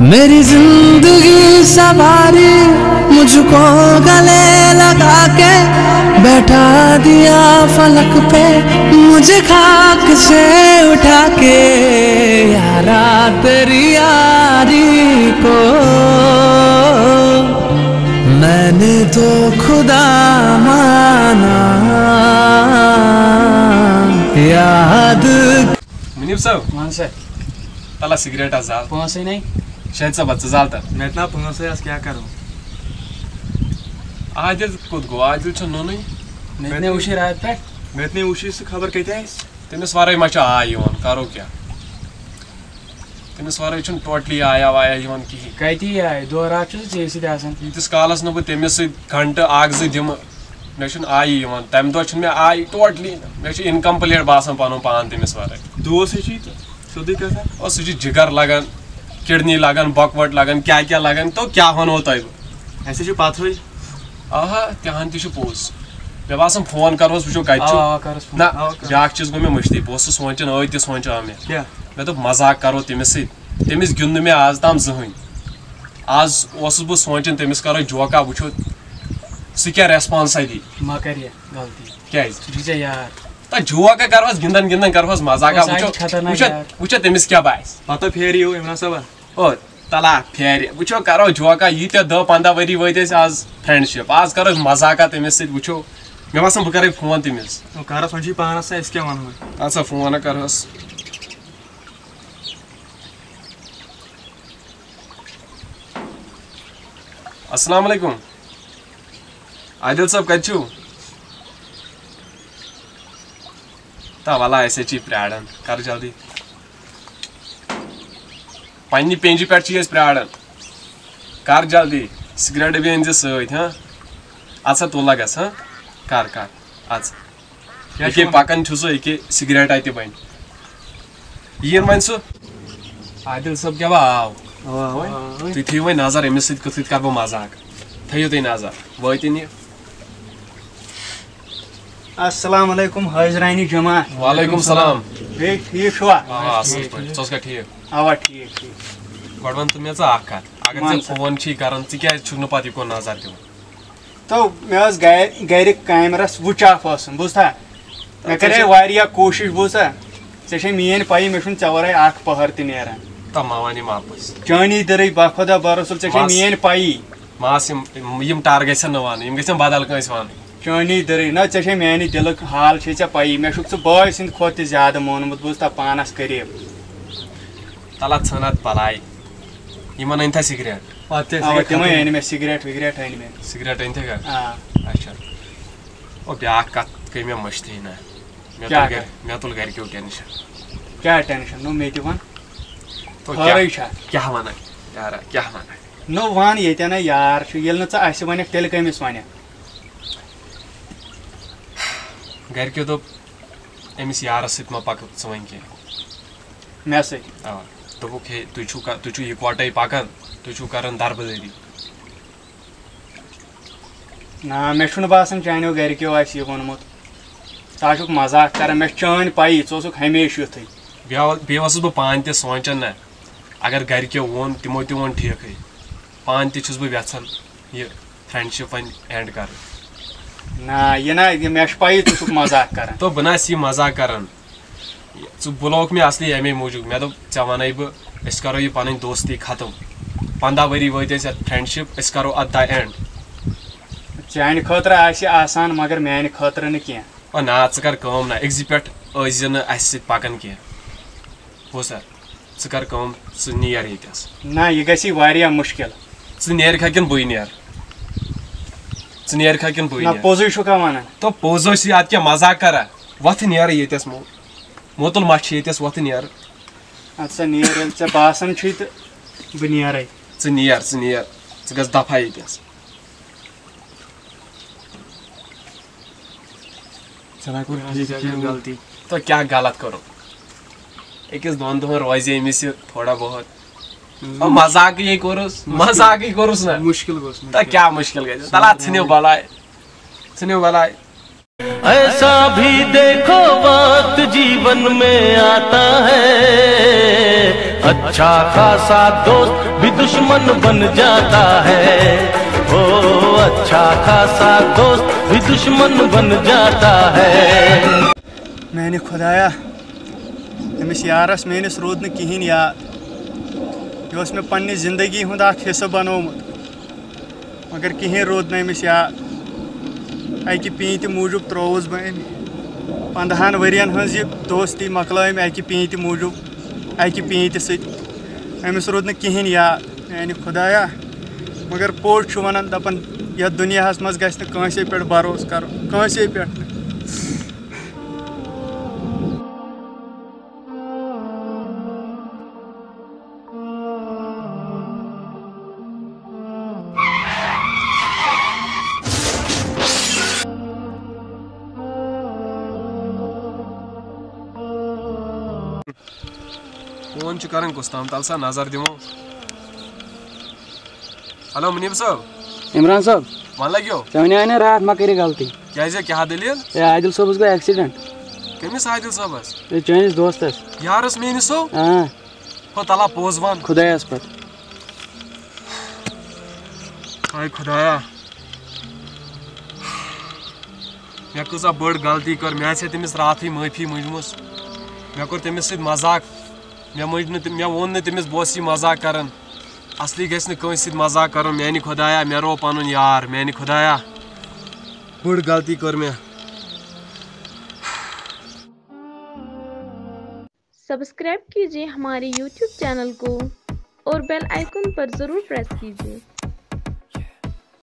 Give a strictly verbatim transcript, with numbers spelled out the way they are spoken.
मेरी जिंदगी सवारी मुझको गले लगा के बैठा दिया फलक पे, मुझे खाक से उठा के यारा तेरी यारी को मैंने तो खुदा माना याद. मुनीब साहब, مان سا. تَلہ سِگریٹ اَکھ زال. پونٛسے نَے. شاہد صٲب، ژٕ زال تَتھ. مےٚ تہِ نا پونٛسے، اَتھ کیٛاہ کَرو؟ عادل کوٚت گوٚو؟ عادل چھُ نوٚنُے. مےٚ تہِ نَے وٕچھُے راتہٕ پٮ۪ٹھ. مےٚ تہِ نَے وٕچھُے سُہ خبر کَتہِ آسہِ. تٔمِس وَرٲے ما چھُ آے یِوان؟ کَرو کیٛاہ؟ تٔمِس وَرٲے چھُنہٕ ٹوٹلی آیا وایا یِوان کِہیٖنۍ. کَتہِ یی آے؟ دۄہ راتھ چھُس ژےٚ سۭتۍ آسان. ییٖتِس کالَس نہٕ بہٕ تٔمِس سۭتۍ گھنٹہٕ اَکھ زٕ دِمہٕ، مےٚ چھُنہٕ آیی یِوان. تَمہِ دۄہ چھُنہٕ مےٚ آیی ٹوٹلی. مےٚ چھُ اِنکَمپٕلیٖٹ باسان پَنُن پان تٔمِس وَرٲے. دوس ہے چھُے تہٕ سیوٚدُے کَتھا. او، سُہ چھُ جِگر لَگان، کِڈنی لَگان، بۄکوَٹ لَگان، کیٛاہ کیٛاہ لَگان، تو کیٛاہ وَنو تۄہہِ بہٕ؟ اَسہِ چھُ پَتہٕے. آہا، تہِ ہَن تہِ چھُ پوٚز. مےٚ باسان فون کَرُس، وٕچھو کَتہِ چھُ. آ، آ، کَرُس فون. نہ، آ، کَرُس. بیٛاکھ چیٖز گوٚو مےٚ مٔشتٕے. بہٕ اوسُس سونٛچان، ٲدۍ تہِ سونٛچاو مےٚ. کیٛاہ؟ مےٚ دوٚپ، مزاق کَرو تٔمِس سۭتۍ. تٔمِس گیُنٛد نہٕ مےٚ آز تام زٕہٕنۍ. آز اوسُس بہٕ سونٛچان، تٔمِس کَرو جوکا، وٕچھو سُہ کیٛاہ ریسپانسا دی. مہ کر یہِ غلطی. کیٛازِ؟ سُہ چھُے ژےٚ یار. تہٕ جوکا کَرو أسۍ گِنٛدان گِنٛدان کَرو أسۍ مزاقا، اوس آز وٕچھو خطرناک وٕچھو یار. وٕچھو تٔمِس کیٛاہ باسہِ. پَتہٕ پھیرِ یِیِو عمران صٲبا. او، تَلہ پھیرِ، وٕچھو کَرو جوکا. ییٖتیٛاہ دَہ پنٛداہ ؤری وٲتۍ اَسہِ آز فرٛینٛڈشِپ، آز کَرو أسۍ مزاقا تٔمِس سۭتۍ، وٕچھو. مےٚ باسان بہٕ کَرے فون تٔمِس. وۄنۍ کَرَس، وۄنۍ چھُے پانَس تہٕ أسۍ کیٛاہ وَنہٕ وۄنۍ؟ اَدٕ سا فون ہا کَرہوس. السلام علیکم. عادل صٲب، کَتہِ چھِو؟ تا وَلا، أسۍ حظ چھِ پرٛاران. کَر جلدی. پنٛنہِ پینجہِ پٮ۪ٹھ چھِ أسۍ پرٛاران. کَر جلدی. سِگریٹ ڈَبہٕ أنۍ زِ سۭتۍ، ہاں؟ اَدٕ سا تُل لَگَس، ہاں؟ کَر، کَر. اَدٕ سا. ییٚکے پَکان چھُ سُہ، ییٚکے سِگریٹ اَتہِ بَنہِ. یِیِن وۄنۍ سُہ. عادل صٲب کیٛاہ بہٕ آو. تُہۍ تھٲیِو وۄنۍ نظر أمِس سۭتۍ کِتھ کٔنۍ کَرٕ بہٕ مزاق. تھٲیِو تُہۍ نظر. وٲتِن یہِ. السلام علیکم حٲضرانِ جماعت. وعلیکم السلام. بیٚیہِ ٹھیٖک چھُوا؟ آ، اَصٕل پٲٹھۍ. ژٕ اوسکھا ٹھیٖک؟ اَوا ٹھیٖک ٹھیٖک. گۄڈٕ وَن تہٕ مےٚ ژٕ اَکھ کَتھ. اگر وَن ژےٚ سا. فون چھی کَران، ژٕ کیٛازِ چھُکھ نہٕ پَتہٕ یِکُن نظر دِوان؟ تو مےٚ ٲس گرِ گرِ کیمرس وٕچاکھ ٲسٕم، بوٗزتھا؟ مےٚ کَرے واریاہ کوٗشِش، بوٗزتھا؟ ژےٚ چھے میٲنۍ پَیی، مےٚ چھُنہٕ ژےٚ وَرٲے اَکھ پٔہَر تہِ نیران. تہٕ ما وَن یِم اَپُز. چٲنی دٔرٕے بخۄدا بھروسہٕ، ژےٚ چھے بس. میٲنۍ پَیی. ماس یِم یِم ٹار گژھن نہٕ وَنٕنۍ، یِم گژھن بدل کٲنٛسہِ وَنٕنۍ. چٲنی دٔرٕے نہ، ژےٚ چھے میانہِ دِلُک حال چھے ژےٚ پَیی، مےٚ چھُکھ ژٕ بٲے سٕنٛدِ کھۄتہٕ تہِ زیادٕ مونمُت، بوٗزتھا؟ پانَس قریٖب. تَلہ ژھٕن اَتھ بَلاے. یِمَن أنۍ تھا سِگریٹ؟ اَوا، تِمَے أنۍ مےٚ سِگریٹ وِگریٹ أنۍ مےٚ. سِگریٹ أنۍ تھا گَرِ؟ آ. اچھا. او، بیٛاکھ کَتھ گٔے مےٚ مٔشتھٕے نہ. مےٚ کیٛاہ تُل گَرِ کَتھ؟ مےٚ تُل گَرِکیو ٹٮ۪نشَن. کیٛاہ ٹٮ۪نشَن؟ نو مےٚ تہِ وَن. تو خٲرٕے کیٛاہ چھا؟ کیٛاہ وَنَکھ یارا، کیٛاہ وَنَکھ؟ نو وَن ییٚتٮ۪ن یار چھُ، ییٚلہِ نہٕ ژٕ اَسہِ وَنَکھ تیٚلہِ کٔمِس وَنَکھ؟ گَرِکیو دوٚپ، أمِس یارَس سۭتۍ مہ پَکھ ژٕ وۄنۍ کینٛہہ. مےٚ سۭتۍ؟ اَوا. دوٚپُکھ، ہے، تُہۍ چھُو کا-، تُہۍ چھُو یِکوَٹَے پَکان، تُہۍ چھُو کَران دَربٕدٔری. نہ، مےٚ چھُنہٕ باسان چانیو گَرِکیو آسہِ یہِ ووٚنمُت. ژٕ آسُکھ مزاق کَران، مےٚ چھِ چٲنۍ پَیی، ژٕ اوسُکھ ہمیشہِ یُتھُے. بیٚیہِ بیٚیہِ اوسُس بہٕ پانہٕ تہِ سونٛچان نہ، اگر گَرِکیو ووٚن، تِمو تہِ ووٚن ٹھیٖکھٕے. پانہٕ تہِ چھُس بہٕ یَژھان یہِ فرٛٮ۪نٛڈشِپ وۄنۍ اٮ۪نٛڈ کَرٕنۍ. نہ، یہِ نہ، یہِ مےٚ چھِ پَیی ژٕ چھُکھ مزاق کَران. تو بہٕ نہ آسہٕ یہِ مزاق کَران. ژٕ بُلووُکھ مےٚ اَصلی اَمے موٗجوٗب. مےٚ دوٚپ، ژےٚ وَنَے بہٕ، أسۍ کَرو یہِ پَنٕنۍ دوستی ختم. پنٛداہ ؤری وٲتۍ اَسہِ یَتھ فرٛٮ۪نٛڈشِپ، أسۍ کَرو اَتھ دَ اٮ۪نٛڈ. چانہِ خٲطرٕ آسہِ یہِ آسان، مگر میانہِ خٲطرٕ نہٕ کینٛہہ. او نا، ژٕ کَر کٲم نا، أکۍزِ پٮ۪ٹھ ٲسۍ زِ نہٕ اَسہِ سۭتۍ پَکان کینٛہہ. ہو سا، ژٕ کَر کٲم، ژٕ نیر ییٚتٮ۪س. نہ، یہِ گژھِ واریاہ مُشکِل. ژٕ نیرِکھا کِنہٕ بٕے نیرٕ؟ ژٕ نیرِکھا کِنہٕ بٕے نہ، نیرٕ؟ پوٚزُے چھُکھا وَنان؟ تو پوٚز اوس یہِ، اَدٕ کیٛاہ مزاق کَرا؟ وۄتھٕ نیرٕ ییٚتٮ۪س مو-، موتُل ما چھِ ییٚتٮ۪س، وۄتھٕ نیرٕ. اَدٕ سا نیر، ییٚلہِ ژےٚ باسان چھُے تہٕ بہٕ نیرَے. ژٕ نیر، ژٕ نیر، ژٕ گژھ دفع ییٚتٮ۪س. ژےٚ نا کوٚر ٹھیٖک کِہیٖنۍ. غلطی. تو کیٛاہ غلط کوٚرُکھ؟ أکِس دۄن دۄہَن روزِ أمِس یہِ تھوڑا بہت. او، مزاقٕے کوٚرُس، مزاقٕے کوٚرُس نا. مُشکِل گوٚژھ نہٕ. تو کیٛاہ مُشکِل گژھِ؟ تَلہ ژھٕنِو بَلاے، ژھٕنِو بَلاے. ऐसा भी देखो वक्त जीवन में आता है, अच्छा खासा दोस्त भी दुश्मन बन जाता है। ओ, अच्छा खासा दोस्त भी दुश्मन बन जाता है। میانہِ خۄدایا، أمِس یارس میٲنِس روٗد نہٕ کِہینۍ یاد۔ یہِ اوس مےٚ پننہِ زندگی ہُنٛد اکھ حصہٕ بنوومُت، مگر کِہینۍ روٗد نہٕ أمِس یاد۔ اکہِ پیٖنتہِ موٗجوٗب ترٛووُس بہٕ أمۍ۔ پندہن ؤرین ہٕنٛز یہِ دوستی مۄکلٲو أمۍ اکہِ پیٖنتہِ موٗجوٗب، اکہِ پیٖنتہِ سۭتۍ۔ أمِس روٗد نہٕ کِہینۍ یاد۔ میانہِ خۄدایا، مگر پوٚز چھُ ونان، دپان، یتھ دُنیاہس منٛز گژھِ نہٕ کٲنٛسے پٮ۪ٹھ بھروسہٕ کرُن، کٲنٛسے پٮ۪ٹھ نہٕ۔ فون چھُ کران کُس تام، تَل سا نظر دِمو۔ ہیلو، مُنیٖب صٲب۔ عمران صٲب، وَن لَگیو۔ ژےٚ وَنیٛاے نہٕ راتھ مہ کٔرِو غلطی۔ کیٛازِ، کیٛاہ دٔلیٖل؟ ہے، عادل صٲبَس گوٚو ایکسیڈنٹ۔ کٔمِس عادل صٲبَس؟ ہے، چٲنِس دوستَس۔ یارَس میٛٲنِس ہو؟ آ، ہو تَلا پوٚز وَن۔ خۄدایَس پَتھ۔ ہاے خۄدایا، مےٚ کۭژاہ بٔڑ غلطی کٔر۔ مےٚ آسہِ ہے تٔمِس راتھٕے معٲفی مٔنٛجمٕژ۔ مےٚ کوٚر تٔمِس سۭتۍ مذاق۔ مےٚ مٔنٛج نہٕ تٔمۍ، مےٚ ووٚن نہٕ تٔمِس بہٕ اوسُس یہِ مذاق کران۔ اصلی گژھِ نہٕ کٲنٛسہِ سۭتۍ مذاق کرُن۔ میانہِ خۄدایا، مےٚ روو پنُن یار۔ میانہِ خۄدایا، بٔڑ غلطی کٔر مےٚ۔ सब्सक्राइब कीजिए हमारे YouTube चैनल को और बेल आइकन पर ज़रूर प्रेस कीजिए।